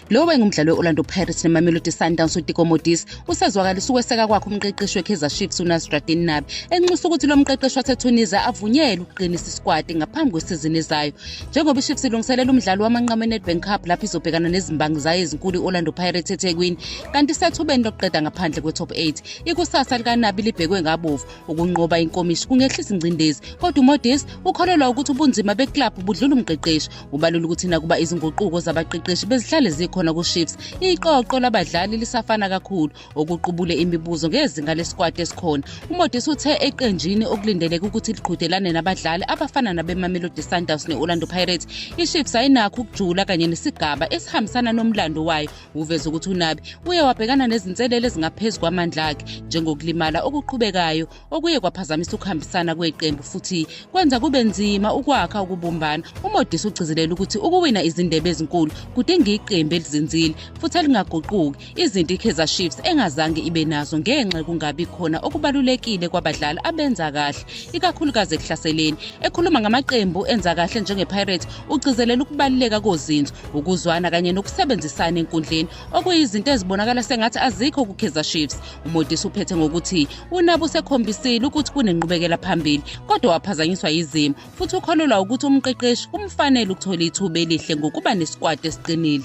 Lo wayengumdlali we-Orlando Pirates neMamelodi Sundowns uTiko Modise usezwakalisa ukweseka kwakhe umqeqeshi weKaizer Chiefs uNasreddine Nabi enxusa ukuthi lo mqeqeshi waseTunisia avunyelwe ukuqinisa isikwati ngaphambi kwesizini ezayo. Njengoba iChiefs ilungiselela umdlalo wamanqamu eNedbank Cup lapho izobhekana nezimbangi zayo ezinkulu i-Orlando Pirates eThekwini kanti isethubeni lokuqeda ngaphandle kwe-top 8. Ikusasa likaNabi libhekwe ngabovu. Ukunqoba inkomishi kungehlisa ingcindezi kodwa uModise ukholelwa ukuthi ubunzima beklabhu budlula umqeqeshi. Ubalula ukuthi nakuba izinguquko zabaqeqeshi bezihlale zikhona kuChiefs, iqoqo labadlali lisafana kakhulu, okuqubule imibuzo ngezinga lesikwati esikhona. UModise uthe eqenjini okulindeleke ukuthi liqhudelane nabadlali abafana nabeMamelodi Sundowns ne-Orlando Pirates, iChiefs ayinakho ukujula kanye nesigaba esihambisana nomlando wayo. Uveze ukuthi uNabi uye wabhekana nezinselelo ezingaphezu kwamandla akhe, njengokulimala okuqhubekayo okuye kwaphazamisa ukuhambisana kweqembu futhi kwenza kube nzima ukwakha ukubumbana. UModise ugcizelela ukuthi ukuwina izindebe ezinkulu kudinga iqembu elizinzile futhi elingaguquki, izinto iKaizer Chiefs engazange ibe nazo ngenxa yokungabi khona okubalulekile kwabadlali abenza kahle, ikakhulukazi ekuhlaseleni. Ekhuluma ngamaqembu enza kahle njengePirates, ugcizelela ukubaluleka kozinzo, ukuzwana kanye nokusebenzisana enkundleni, okuyizinto ezibonakala sengathi azikho kuKaizer Chiefs. UModise uphethe ngokuthi uNabi usekhombisile ukuthi kunenqubekela phambili kodwa waphazanyiswa yizimo futhi ukholelwa ukuthi umqeqeshi kumfanele ukuthola ithuba elihle ngokuba nesikwati esiqinile.